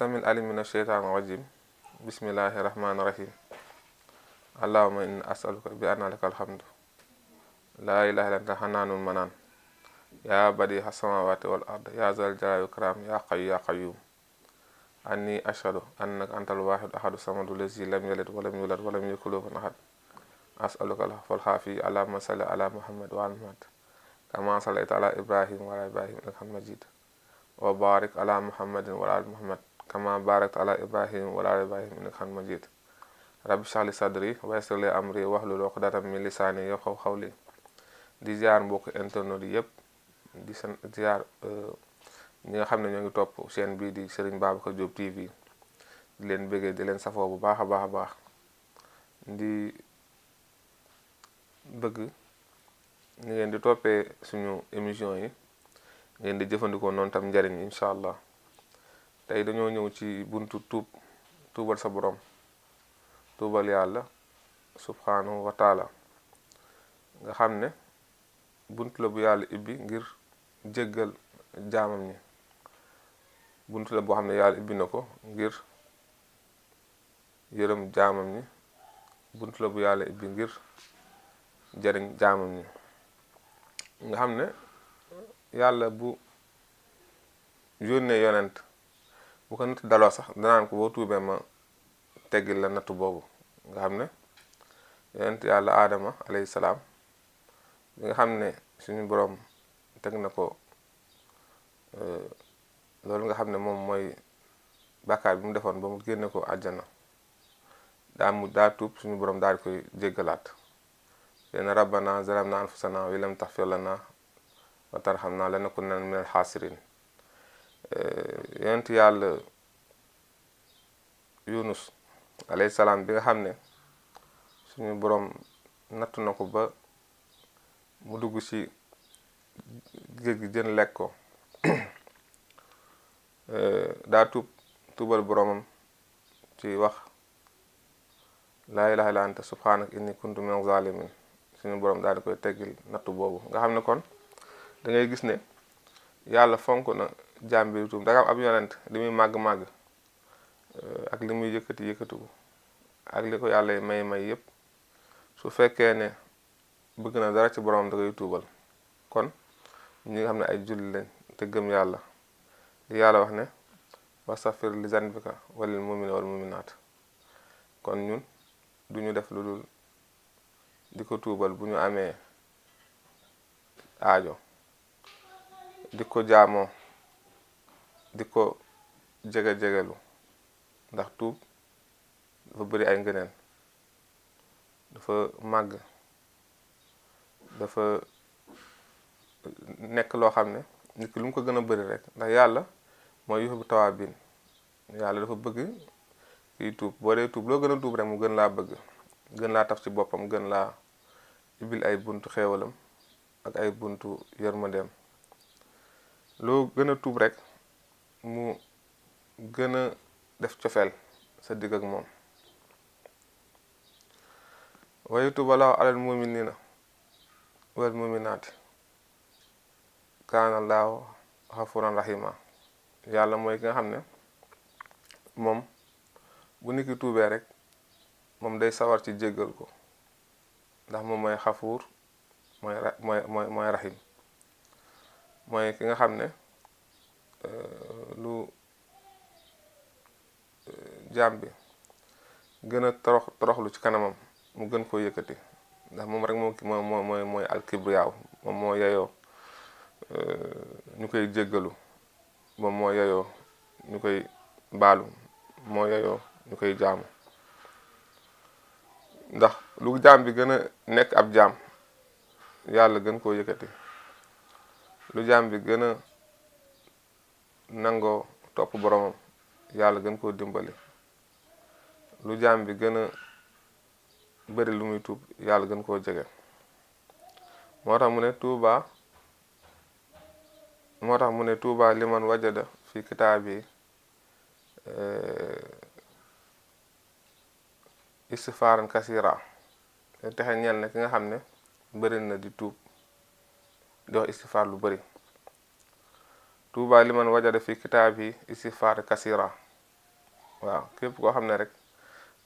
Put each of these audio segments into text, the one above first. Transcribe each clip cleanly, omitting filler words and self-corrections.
samil alim min asheytaan rajim bismillahi rahmani rahim allahuma inni asaluka bi anna laka alhamdu laa ilaha illa anta xanaanun manaan yaa badiixa samawati wal ard yaa zal jalali wal ikram yaa qayyu yaa qayyum anni ashhadu annaka antal waaxidu ahadu samadu lazi lam yalid walam yulad walam yakun lahu kufuwan ahad asaluka al-afwal xaafi allahumma salli ala muhammad wa ala muhammad kama sallayta ala ibrahim wa ala ibrahim innaka hamidun majid wa barik ala muhammadin wa ala muhammad kama barakta ala ibrahim wa ala ibrahim innaka hamidun majid rabbi shrah li sadri wa yassir li amri wahlul uqdatan min lisaani yafqahu qawli di ziar mbokk internet yi yëpp di ziar ñi nga xam ne ñoo ngi topp chaîne bii di Serigne Babacar Diop TV di leen bëggee di leen safoo bu baax a baax a baax di bëgg ni ngeen di toppee suñu émission yi ngeen di jëfandikoo noonu tam njariñ incha allah tey dañoo ñëw ci buntu tuubal sa borom tuubal yàlla subhanahu wa taala nga xam ne buntu la bu yàlla ibbi ngir jéggal jaamam ñi buntu la boo xam ne yàlla ibbi na ko ngir yërëm jaamam ñi buntu la bu yàlla ibbi ngir jariñ jaamam ñi nga xam ne yàlla bu yónnee yonent bu ko natt daloo sax danaan ko boo tuubee ma teggil la nattu boobu nga xam ne yonent yàlla aadama alayhi salaam bi nga xam ne suñu boroom teg na ko loolu nga xam ne moom mooy bàkkaar bi mu defoon ba mu génne ko àjjana daa tuub suñu boroom daal di koy jéggalaat leen rabbana zalamna anfusana wa lam taghfir lana wa tarhamna lanakunanna minal xaasirin yonent yàlla Yunus alayhi salaam bi nga xam ne suñu boroom nattu na ko ba mu dugg ci géej gi jën lekk ko daa tuubal boroomam ci wax laa ilaha illa anta subhanaka inni kuntu minaz zalimin suñu boroom daal di koy teggil nattu boobu nga xam ne kon da ngay gis ne yàlla fonk na jaam bi tuub danga am ab yonent li muy màgg-màgg ak li muy yëkkatiku ak li ko yàlla may yépp su fekkee ne bëgg na dara ci boroom da koy tuubal kon ñi nga xam ne ay julli lañ te gëm yàlla li yàlla wax ne wastaghfir li zanbika walil mu'minina wal mu'minaat kon ñun duñu def lu dul di ko tuubal bu ñu amee aajo di ko jaamoo di ko jegelu ndax tuub dafa bëri ay ngëneel dafa màgg dafa nekk loo xam ne nit ki lu mu ko gën a bëri rek ndax yàlla mooy yuhibbu tawaabiin yàlla dafa bëgg kiy tuub boo dee tuub loo gën a tuub rek mu gën laa bëgg gën laa taf ci boppam gën laa ibil ay buntu xéewalam ak ay buntu yërmandeem loo gën a tuub rek mu gën a def cofeel sa digg ak moom wa yatuubu llaahu alal mu'miniina wal mu'minaati kaana llaahu ghafuuran rahiima yàlla mooy ki nga xam ne moom bu nit ki tuubee rek moom day sawar ci jéggal ko ndax moom mooy xafuur mooy rahim mooy ki nga xam ne lu jaam bi gën a toroxlu ci kanamam mu gën koo yëkkati ndax moom rek mooy alkibriyaaw moom moo yeyoo ñu koy jéggalu moom moo yeyoo ñu koy baalu moo yeyoo ñu koy jaamu ndax lu jaam bi gën a nekk ab jaam yàlla gën koo yëkkati lu jaam bi gën a nangoo topp boromam yàlla gën koo dimbali lu jaam bi gën a bëri lu muy tuub yàlla gën koo jege moo tax mu ne tuuba liman wajada fi kitaabi istifaaran kasira texe ñeel na ki nga xam ne bëri na di tuub di wax istifaar lu bëri tuuba liman wajada fi kitaabi istifaar kasira waaw képp koo xam ne rek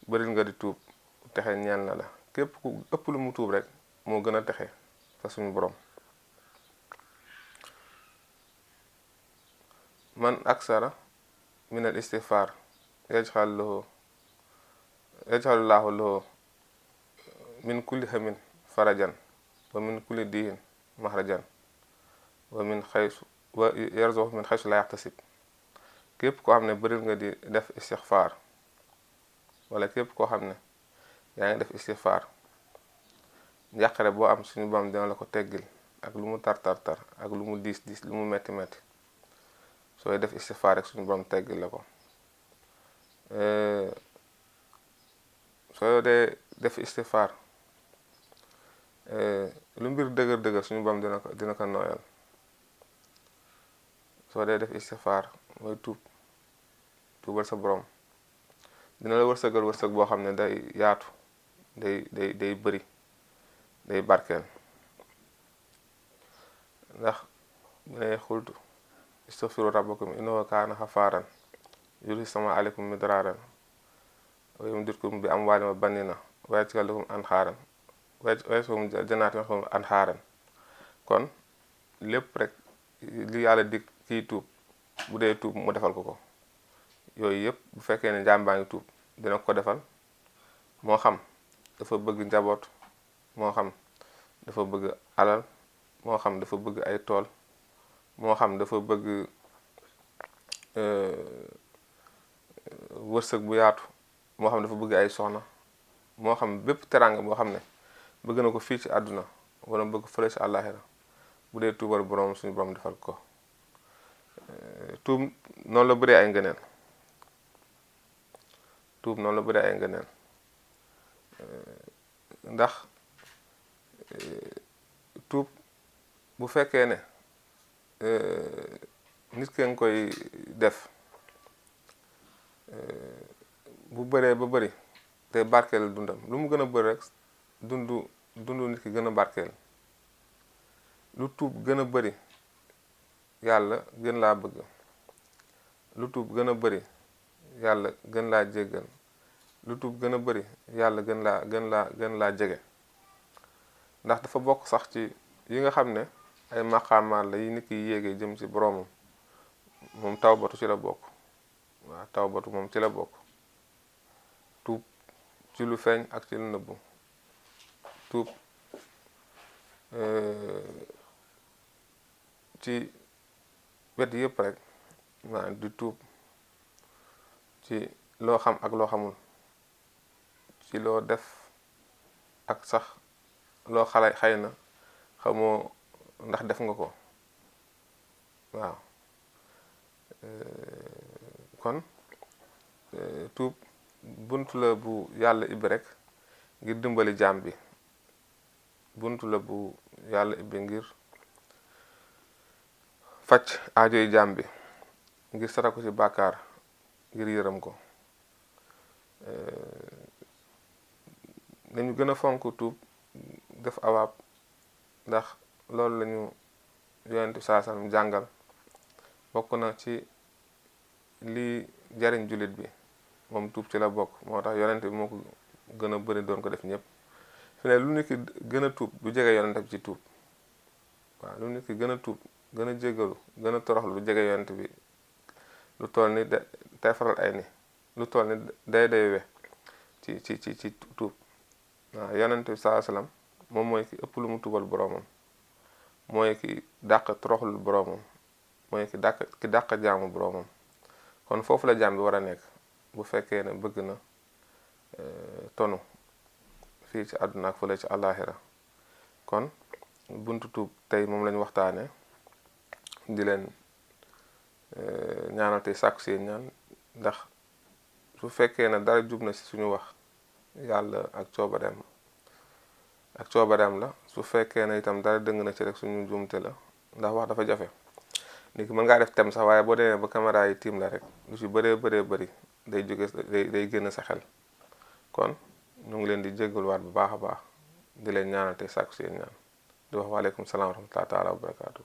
bëril nga di tuub texe ñeel na la. képp ku ëpp lu mu tuub rek moo gën a texe fa suñu borom. man aksara min al istighfar yajxalullahu lahu min kulli hamin farajan wa min kulli diin mahrajan wa yarzuqhu min xaysu la yaxtasib. képp koo xam ne bëril nga di def istighfar wala képp koo xam ne yaa ngi def istighfar njàqare boo am suñu borom dina la ko teggil ak lu mu tar ak lu mu diis lu mu metti sooy def istighfar rek suñu borom teggil la ko. soo dee def istighfar lu mbir dëgër suñu borom dina ko nooyal. soo dee def istighfar mooy tuubal sa borom dina la wërsëg boo xam ne day yaatu day bëri day barkeel. ndax mu ne xultu istaghfiru rabbakum innahu kaana xafaaran yursi sama aleykum midraaran wa yumdidkum bi amwaalin wa baniina wa yaj'al lakum anhaaran wa yarzuqkum jannaatin anhaaran. kon lépp rek li yàlla dig kiy tuub bu dee tuub mu defal ko yooyu yëpp bu fekkee ne jaam baa ngi tuub dina ko defal. moo xam dafa bëgg njaboot, moo xam dafa bëgg alal, moo xam dafa bëgg ay tool, moo xam dafa bëgg wërsëg bu yaatu, moo xam dafa bëgg ay soxna, moo xam bépp teranga boo xam ne bëgg na ko fii ci àdduna wala bëgg fële ci àllaaxira bu dee tuubal borom suñu borom defal ko. tuub noonu la bëree ay ngëneel ndax tuub bu fekkee ne nit ki nga koy def bu bëree ba bëri te barkeel dundam lu mu gën a bëri rek dundu nit ki gën a barkeel. lu tuub gën a bëri yàlla gën laa bëgg, lu tuub gën a bëri yàlla gën laa jéggal, lu tuub gën a bëri yàlla gën laa jege. ndax dafa bokk sax ci yi nga xam ne ay maqaamaat la yi nit ki yéegee jëm ci boroomam. moom tawbatu ci la bokk. waaw tawbatu moom ci la bokk. tuub ci lu feeñ ak ci lu nëbbu. tuub ci wet yëpp rek maanaam di tuub ci loo xam ak loo xamul, ci loo def ak sax loo xëy na xamoo ndax def nga ko. waaw kon tuub buntu la bu yàlla ibbi rek ngir dimbali jaam bi, buntu la bu yàlla ibbi ngir faj aajoy jaam bi, ngir sara ko ci bàkkaar, ngir yërëm ko. nañu gën a fonk tuub def awaab, ndax loolu lañu yonent bi saasam jàngal. bokk na ci li jariñ jullit bi moom tuub ci la bokk. moo tax yonent bi moo ko gën a bëri doon ko def ñëpp. fi ne lu nit ki gën a tuub du jege yonent bi ci tuub. waaw lu nit ki gën a tuub gën a jéggalu gën a toroxlu lu jege yonent bi lu toll ni tey faral ay ni lu toll ni day we ci tuub. waaw yonent bi saa salaam moom mooy ki ëpp lu mu tuubal boroomam, mooy ki dàq toroxlul boroomam, mooy ki dàq jaamu boroomam. kon foofu la jaam bi war a nekk bu fekkee ne bëgg na tonu fii ci àdduna ak fële ci àllaaxira. kon buntu tuub tey moom lañu waxtaane di leen ñaanal tey sàkku seen ñaan, ndax su fekkee ne dara jub na ci suñu wax yàlla ak coobareem la. su fekkee ne itam dara dëng na ci rek suñu jumte la, ndax wax dafa jafe. nit ki mën ngaa def tem sax waaye boo demee ba caméra yi tiim la rek lu ci bëree bëri day jóge day génn sa xel. kon ñu ngi leen di jéggaluwaat bu baax a baax di leen ñaanal tey sàkku seen ñaan di wax waaleykum salaam wa rahmatullahi taala wa barakaatu.